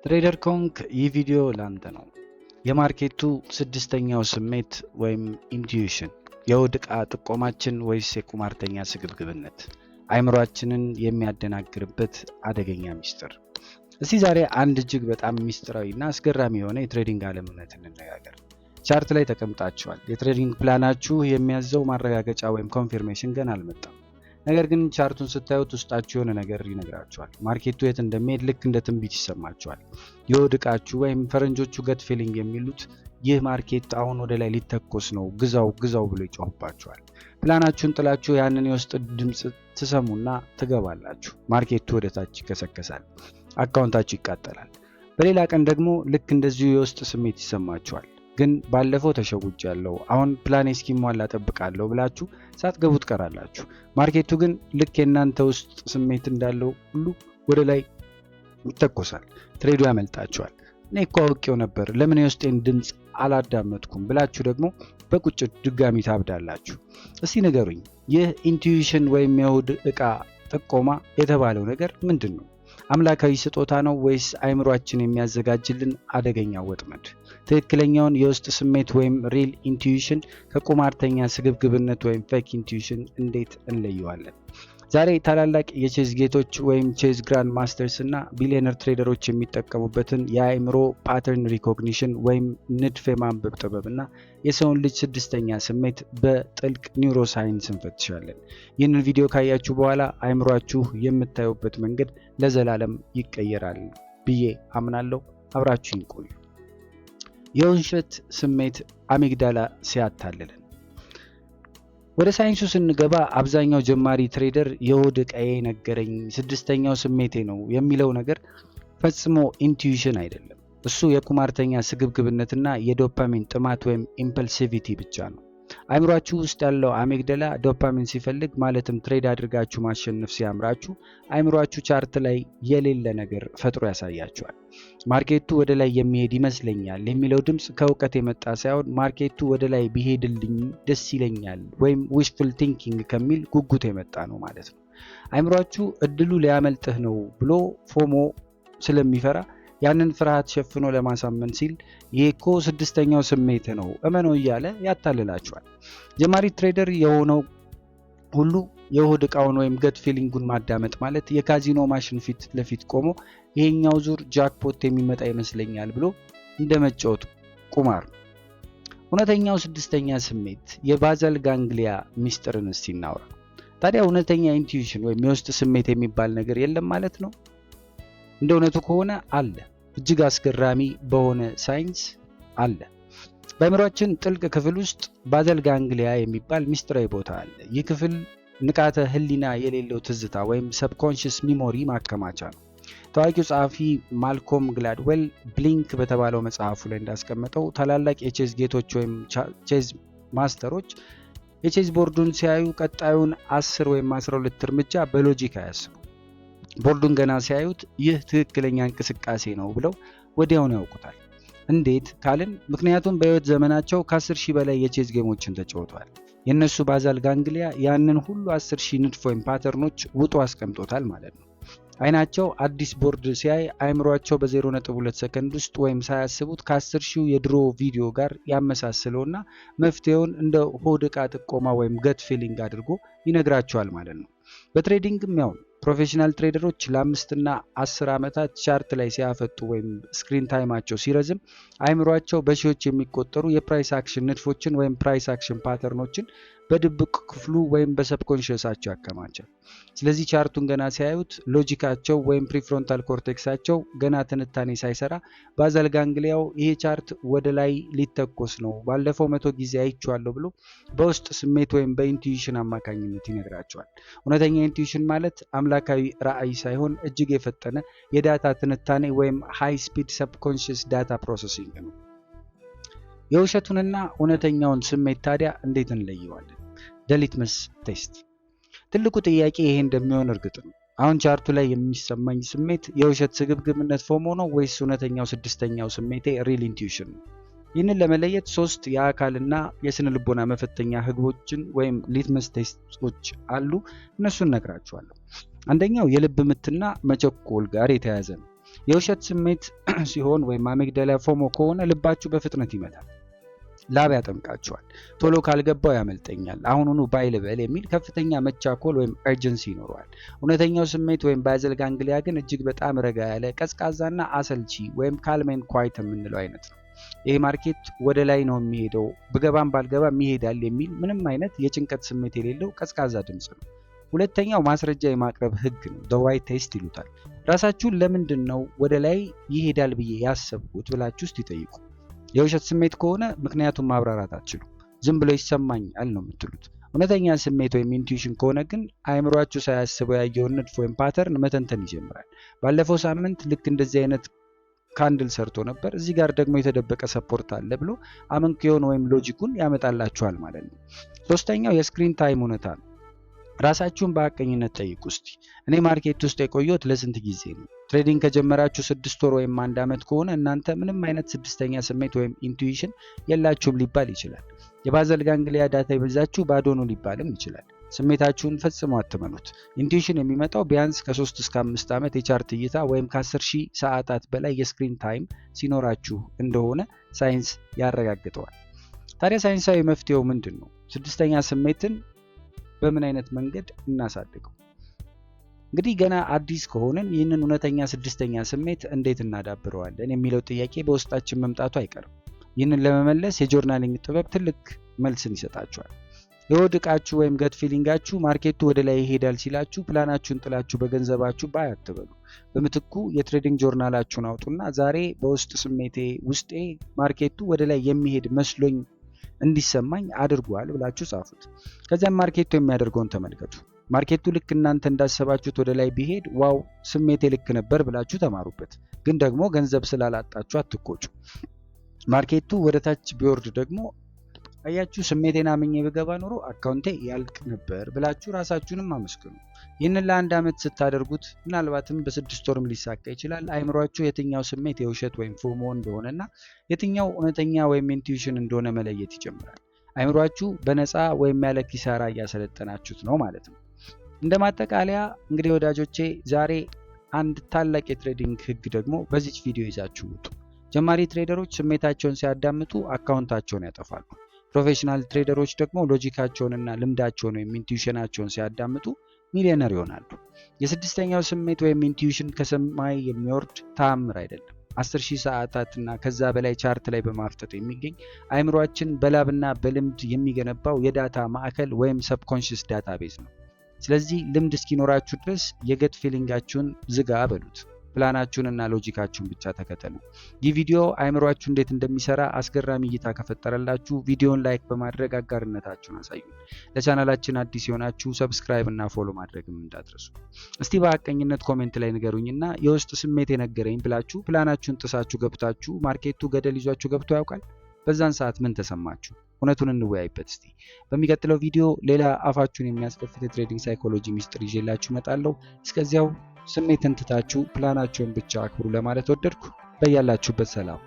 Trader ከሆንክ ይህ ቪዲዮ ላንተ ነው። የ market ኡ ስድስተኛው ስሜት ወይም intuition፣ የሆድ ዕቃ ጥቆማችን ወይስ የቁማርተኛ ስግብግብነት? አይምሯችንን የሚያደናግርበት አደገኛ ሚስጥር። እስቲ ዛሬ አንድ እጅግ በጣም ሚስጥራዊ እና አስገራሚ የሆነ የ trading ዓለም እውነት እንነጋገር። Chart ላይ ተቀምጣችኋል። የ trading plan ኣችሁ የሚያዘው ማረጋገጫ ወይም confirmation ገና አልመጣም። ነገር ግን chart ኡን ስታዩት ውስጣችሁ የሆነ ነገር ይነግራችኋል። Market ኡ የት እንደሚሄድ ልክ እንደ ትንቢት ይሰማችኋል። የሆድ ዕቃችሁ ወይም ፈረንጆቹ gut feeling የሚሉት ይህ market አሁን ወደ ላይ ሊተኮስ ነው፣ ግዛው ግዛው ብሎ ይጮህባችኋል። ፕላናችሁን ጥላችሁ ያንን የውስጥ ድምፅ ትሰሙና ትገባላችሁ። Market ኡ ወደ ታች ይከሰከሳል፣ account ኣችሁ ይቃጠላል። በሌላ ቀን ደግሞ ልክ እንደዚሁ የውስጥ ስሜት ይሰማችኋል። ግን ባለፈው ተሸውጃለሁ፣ አሁን ፕላኔ እስኪሟላ እጠብቃለሁ ብላችሁ ሳትገቡ ትቀራላችሁ። Market ኡ ግን ልክ የእናንተ ውስጥ ስሜት እንዳለው ሁሉ ወደ ላይ ይተኮሳል። Trade ኡ ያመልጣችኋል። እኔ እኮ አውቄው ነበር፣ ለምን የውስጤን ድምፅ አላዳመጥኩም ብላችሁ ደግሞ በቁጭት ድጋሚ ታብዳላችሁ። እስቲ ንገሩኝ፣ ይህ intuition ወይም የሆድ ዕቃ ጥቆማ የተባለው ነገር ምንድን ነው? አምላካዊ ስጦታ ነው ወይስ አይምሯችን የሚያዘጋጅልን አደገኛ ወጥመድ? ትክክለኛውን የውስጥ ስሜት ወይም real intuition ከቁማርተኛ ስግብግብነት ወይም fake intuition እንዴት እንለየዋለን? ዛሬ ታላላቅ የቼዝ ጌቶች ወይም chess grandmasters እና billionaire trader ኦች የሚጠቀሙበትን የአእምሮ pattern recognition ወይም ንድፍ የማንበብ ጥበብ እና የሰውን ልጅ ስድስተኛ ስሜት በጥልቅ neuroscience እንፈትሻለን። ይህንን ቪዲዮ ካያችሁ በኋላ አእምሯችሁ የምታዩበት መንገድ ለዘላለም ይቀየራል ብዬ አምናለሁ። አብራችሁኝ ቆዩ። የውሸት ስሜት amygdala ሲያታልለን። ወደ ሳይንሱ ስንገባ አብዛኛው ጀማሪ trader የሆድ ዕቃዬ ነገረኝ፣ ስድስተኛው ስሜቴ ነው የሚለው ነገር ፈጽሞ intuition አይደለም። እሱ የቁማርተኛ ስግብግብነትና የዶፓሚን ጥማት ወይም impulsivity ብቻ ነው። አይምሯችሁ ውስጥ ያለው amygdala dopamine ሲፈልግ፣ ማለትም trade አድርጋችሁ ማሸነፍ ሲያምራችሁ፣ አይምሯችሁ chart ላይ የሌለ ነገር ፈጥሮ ያሳያችኋል። Market ኡ ወደ ላይ የሚሄድ ይመስለኛል የሚለው ድምፅ ከእውቀት የመጣ ሳይሆን market ኡ ወደ ላይ ቢሄድልኝ ደስ ይለኛል ወይም wishful thinking ከሚል ጉጉት የመጣ ነው ማለት ነው። አይምሯችሁ እድሉ ሊያመልጥህ ነው ብሎ FOMO ስለሚፈራ ያንን ፍርሃት ሸፍኖ ለማሳመን ሲል ይሄ እኮ ስድስተኛው ስሜት ነው፣ እመነው እያለ ያታልላችኋል። ጀማሪ trader የሆነው ሁሉ የሆድ ዕቃውን ወይም gut feeling ኡን ማዳመጥ ማለት የ casino machine ፊት ለፊት ቆሞ ይሄኛው ዙር jackpot የሚመጣ ይመስለኛል ብሎ እንደ መጫወት ቁማር ነው። እውነተኛው ስድስተኛ ስሜት የ basal ganglia ሚስጥርን እስቲ እናውራ። ታዲያ እውነተኛ intuition ወይም የውስጥ ስሜት የሚባል ነገር የለም ማለት ነው? እንደ እውነቱ ከሆነ አለ። እጅግ አስገራሚ በሆነ ሳይንስ አለ። በአእምሯችን ጥልቅ ክፍል ውስጥ basal ganglia የሚባል ሚስጥራዊ ቦታ አለ። ይህ ክፍል ንቃተ ህሊና የሌለው ትዝታ ወይም subconscious memory ማከማቻ ነው። ታዋቂው ጸሐፊ ማልኮም ግላድዌል Blink በተባለው መጽሐፉ ላይ እንዳስቀመጠው ታላላቅ የቼዝ ጌቶች ወይም chess master ኦች የ chess board ኡን ሲያዩ ቀጣዩን 10 ወይም 12 እርምጃ በ logic አያስቡ። ቦርዱን ገና ሲያዩት ይህ ትክክለኛ እንቅስቃሴ ነው ብለው ወዲያውኑ ያውቁታል። እንዴት ካልን ምክንያቱም በህይወት ዘመናቸው ከ10,000 በላይ የ chess game ኦችን ተጫውተዋል። የእነሱ basal ganglia ያንን ሁሉ 10,000 ንድፍ ወይም pattern ኦች ውጦ አስቀምጦታል ማለት ነው። አይናቸው አዲስ ቦርድ ሲያይ አእምሯቸው በ0.2 ሰከንድ ውስጥ ወይም ሳያስቡት ከ10,000 የድሮ ቪዲዮ ጋር ያመሳስለውና መፍትሄውን እንደ ሆድ ዕቃ ጥቆማ ወይም gut feeling አድርጎ ይነግራቸዋል ማለት ነው። በ trading ም ያው professional trader ኦች ለ5 እና 10 ዓመታት chart ላይ ሲያፈጡ ወይም screen time ኣቸው ሲረዝም አይምሯቸው በሺዎች የሚቆጠሩ የ price action ንድፎችን ወይም price action pattern ኦችን በድብቅ ክፍሉ ወይም በ subconscious ኣቸው ያከማቻል። ስለዚህ chart ኡን ገና ሲያዩት logic ኣቸው ወይም prefrontal cortex ኣቸው ገና ትንታኔ ሳይሰራ basal ganglia ው ይሄ chart ወደ ላይ ሊተኮስ ነው፣ ባለፈው 100 ጊዜ አይቼዋለሁ ብሎ በውስጥ ስሜት ወይም በ intuition አማካኝነት ይነግራቸዋል። እውነተኛ intuition ማለት አምላካዊ ራዕይ ሳይሆን እጅግ የፈጠነ የ data ትንታኔ ወይም high speed subconscious data processing ነው። የውሸቱንና እውነተኛውን ስሜት ታዲያ እንዴት እንለየዋለን? The litmus test። ትልቁ ጥያቄ ይሄ እንደሚሆን እርግጥ ነው። አሁን chart ኡ ላይ የሚሰማኝ ስሜት የውሸት ስግብግብነት FOMO ነው ወይስ እውነተኛው ስድስተኛው ስሜቴ real intuition ነው? ይህንን ለመለየት ሶስት የአካልና የስነ ልቦና መፈተኛ ህጎችን ወይም litmus test ኦች አሉ። እነሱን እነግራችኋለሁ። አንደኛው የልብ ምትና መቸኮል ጋር የተያያዘ ነው። የውሸት ስሜት ሲሆን ወይም amygdala FOMO ከሆነ ልባችሁ በፍጥነት ይመታል፣ ላብ ያጠምቃችኋል። ቶሎ ካልገባው ያመልጠኛል፣ አሁኑኑ buy ልበል የሚል ከፍተኛ መቻኮል ወይም urgency ይኖረዋል። እውነተኛው ስሜት ወይም basal ganglia ግን እጅግ በጣም ረጋ ያለ፣ ቀዝቃዛና አሰልቺ ወይም calm and quiet የምንለው አይነት ነው። ይሄ market ወደ ላይ ነው የሚሄደው፣ ብገባም ባልገባም ይሄዳል የሚል ምንም አይነት የጭንቀት ስሜት የሌለው ቀዝቃዛ ድምፅ ነው። ሁለተኛው ማስረጃ የማቅረብ ህግ ነው። The why test ይሉታል። ራሳችሁን ለምንድን ነው ወደ ላይ ይሄዳል ብዬ ያሰብኩት ብላችሁ እስቲ ጠይቁ። የውሸት ስሜት ከሆነ ምክንያቱን ማብራራት አትችሉም። ዝም ብሎ ይሰማኛል ነው የምትሉት። እውነተኛ ስሜት ወይም intuition ከሆነ ግን አእምሯችሁ ሳያስበው ያየውን ንድፍ ወይም pattern መተንተን ይጀምራል። ባለፈው ሳምንት ልክ እንደዚህ አይነት candle ሰርቶ ነበር፣ እዚህ ጋር ደግሞ የተደበቀ support አለ ብሎ አመክንዮን ወይም logic ኡን ያመጣላችኋል ማለት ነው። ሶስተኛው የ screen time እውነታ ነው። ራሳችሁን በሐቀኝነት ጠይቁ እስቲ። እኔ market ውስጥ የቆየሁት ለስንት ጊዜ ነው? Trading ከጀመራችሁ 6 ወር ወይም አንድ ዓመት ከሆነ እናንተ ምንም አይነት ስድስተኛ ስሜት ወይም intuition የላችሁም ሊባል ይችላል። የ basal ganglia data የበዛችሁ ባዶ ነው ሊባልም ይችላል። ስሜታችሁን ፈጽሞ አትመኑት። Intuition የሚመጣው ቢያንስ ከ3 እስከ 5 ዓመት የ chart እይታ ወይም ከ10,000 ሰዓታት በላይ የ screen time ሲኖራችሁ እንደሆነ ሳይንስ ያረጋግጠዋል። ታዲያ ሳይንሳዊ መፍትሄው ምንድን ነው? ስድስተኛ ስሜትን በምን አይነት መንገድ እናሳድገው? እንግዲህ ገና አዲስ ከሆንን ይህንን እውነተኛ ስድስተኛ ስሜት እንዴት እናዳብረዋለን የሚለው ጥያቄ በውስጣችን መምጣቱ አይቀርም። ይህንን ለመመለስ የ journaling ጥበብ ትልቅ መልስን ይሰጣችኋል። የሆድ ዕቃችሁ ወይም gut feeling ኣችሁ market ኡ ወደ ላይ ይሄዳል ሲላችሁ ፕላናችሁን ጥላችሁ በገንዘባችሁ buy አትበሉ። በምትኩ የ trading journal ኣችሁን አውጡና ዛሬ በውስጥ ስሜቴ ውስጤ market ኡ ወደ ላይ የሚሄድ መስሎኝ እንዲሰማኝ አድርጓል ብላችሁ ጻፉት። ከዚያም market ኡ የሚያደርገውን ተመልከቱ። Market ኡ ልክ እናንተ እንዳሰባችሁት ወደ ላይ ቢሄድ "wow፣ ስሜቴ ልክ ነበር" ብላችሁ ተማሩበት። ግን ደግሞ ገንዘብ ስላላጣችሁ አትቆጩ። Market ኡ ወደ ታች ቢወርድ ደግሞ "አያችሁ፣ ስሜቴን አምኜ ብገባ ኖሮ account ኤ ያልቅ ነበር" ብላችሁ ራሳችሁንም አመስግኑ። ይህንን ለአንድ ዓመት ስታደርጉት፣ ምናልባትም በ6 ወርም ሊሳካ ይችላል፣ አይምሯችሁ የትኛው ስሜት የውሸት ወይም FOMO እንደሆነና የትኛው እውነተኛ ወይም intuition እንደሆነ መለየት ይጀምራል። አይምሯችሁ በነፃ ወይም ያለ ኪሳራ እያሰለጠናችሁት ነው ማለት ነው። እንደ ማጠቃለያ እንግዲህ ወዳጆቼ፣ ዛሬ አንድ ታላቅ የ trading ህግ ደግሞ በዚች ቪዲዮ ይዛችሁ ውጡ። ጀማሪ trader ኦች ስሜታቸውን ሲያዳምጡ account ኣቸውን ያጠፋሉ። Professional trader ኦች ደግሞ logic ኣቸውንና ልምዳቸውን ወይም intuition ኣቸውን ሲያዳምጡ ሚሊዮነር ይሆናሉ። የስድስተኛው ስሜት ወይም intuition ከሰማይ የሚወርድ ተአምር አይደለም። 10,000 ሰዓታትና ከዛ በላይ chart ላይ በማፍጠጥ የሚገኝ፣ አእምሯችን በላብና በልምድ የሚገነባው የ data ማዕከል ወይም subconscious database ነው። ስለዚህ ልምድ እስኪኖራችሁ ድረስ የ gut feeling ኣችሁን ዝጋ በሉት። ፕላናችሁንና logic ኣችሁን ብቻ ተከተሉ። ይህ ቪዲዮ አእምሯችሁ እንዴት እንደሚሰራ አስገራሚ እይታ ከፈጠረላችሁ ቪዲዮን like በማድረግ አጋርነታችሁን አሳዩን። ለቻናላችን አዲስ የሆናችሁ subscribe እና follow ማድረግም እንዳትረሱ። እስቲ በሐቀኝነት comment ላይ ንገሩኝና የውስጥ ስሜቴ ነገረኝ ብላችሁ ፕላናችሁን ጥሳችሁ ገብታችሁ market ኡ ገደል ይዟችሁ ገብቶ ያውቃል? በዛን ሰዓት ምን ተሰማችሁ? እውነቱን እንወያይበት እስቲ። በሚቀጥለው ቪዲዮ ሌላ አፋችሁን የሚያስከፍት የ trading psychology ሚስጥር ይዤላችሁ እመጣለሁ። እስከዚያው ስሜትን ትታችሁ ፕላናችሁን ብቻ አክብሩ ለማለት ወደድኩ። በያላችሁበት ሰላም።